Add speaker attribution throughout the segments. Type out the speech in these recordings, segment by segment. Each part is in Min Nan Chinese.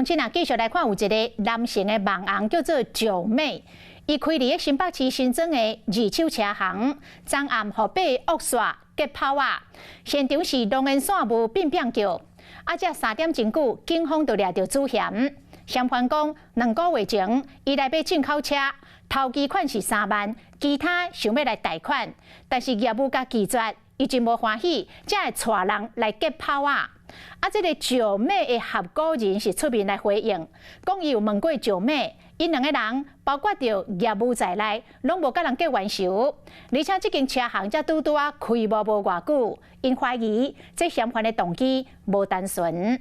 Speaker 1: 這若繼續來看，有一个男性的網紅叫做九妹，伊開佇咧新北市新莊的二手車行，昨暗予八个惡煞結炮仔，現場是濃煙散霧變變叫，啊，這3點鐘久，警方就掠著主嫌。嫌犯講2個月前，伊來買進口車，頭期款是3萬，其他想欲來貸款，但是業務共拒絕，伊真無歡喜，才會帶人來結炮仔。啊，這个九妹的合夥人是出面來回應，講伊有問過九妹，𪜶兩个人包括著業務在內，攏無佮人結冤仇。而且這間車行才拄拄仔開無偌久，𪜶懷疑這嫌犯的動機無單純。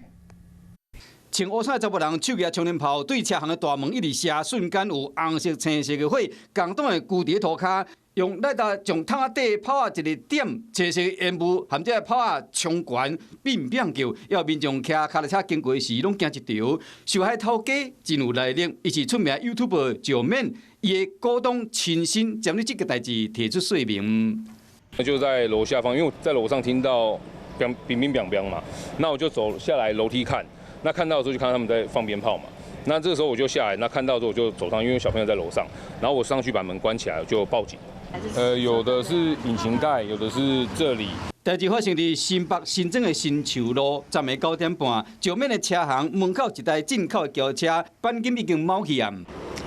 Speaker 2: 穿烏衫的查埔人手舉沖天炮，對車行的大門一直射，瞬間有紅色、青色的火，共黨的舊佇塗跤，用來達將桶仔底炮仔一个點，青色煙霧含這个炮仔衝懸變變叫，予民眾騎跤踏車經過時攏驚一趒。受害頭家真有來歷，伊是出名 YouTuber 九妹，伊的股東親身針對這个代誌提出說明。
Speaker 3: 那就在樓下方，因為我在樓上聽到乒乒乒乓乓嘛，那我就走下來樓梯看。那看到的時候就看到他們在放鞭炮嘛，那這個時候我就下來，那看到之後我就走上，因為小朋友在樓上，然後我上去把門關起來，就報警。有的是引擎蓋，有的是這裡。
Speaker 2: 代誌發生佇新北新莊的新樹路，昨暝9點半，石面的車行門口一台進口的轎車，鈑金已經冒去啊。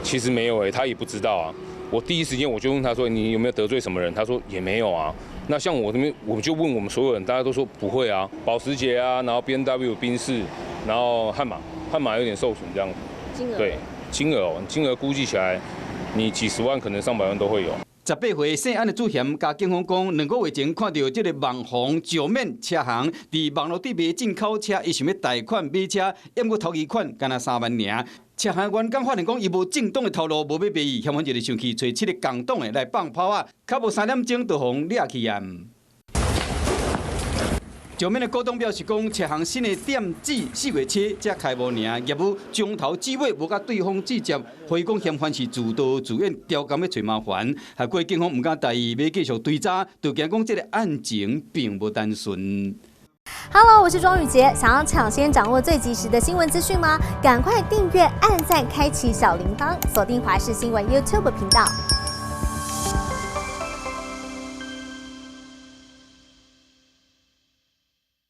Speaker 3: 其實沒有誒，他也不知道啊。我第一時間我就問他說：你有沒有得罪什麼人？他說也沒有啊。那像我這邊，我就問我們所有人，大家都說不會啊。保時捷啊，然後 BMW 賓士，然後悍馬，悍馬有點受損這樣子。
Speaker 4: 金額？
Speaker 3: 對，金額哦，金額估計起來，你幾十萬可能上百萬都會有。
Speaker 2: 18歲姓安的主嫌共警方講，2個月前看著這个網紅石面車行佇網路頂賣進口車，伊想欲貸款買車，毋過頭期款干焦3萬爾。車行員工發現講，伊無正當的頭路，無欲賣伊，嫌犯就生氣，揣七个共黨的來放炮仔，較無3點鐘就予掠去啊。石面的股東表示講，車行新的店址4月初才開幕爾，業務從頭至尾無共對方接觸，懷疑講嫌犯是自導自演，刁工欲揣麻煩，害過警方毋敢大意，欲繼續追查，就驚講這个案情並無單純。
Speaker 4: Hello，我是莊宇傑，想要搶先掌握最及時的新聞資訊嗎？趕快訂閱、按讚、開啟小鈴鐺，鎖定華視新聞 YouTube 頻道。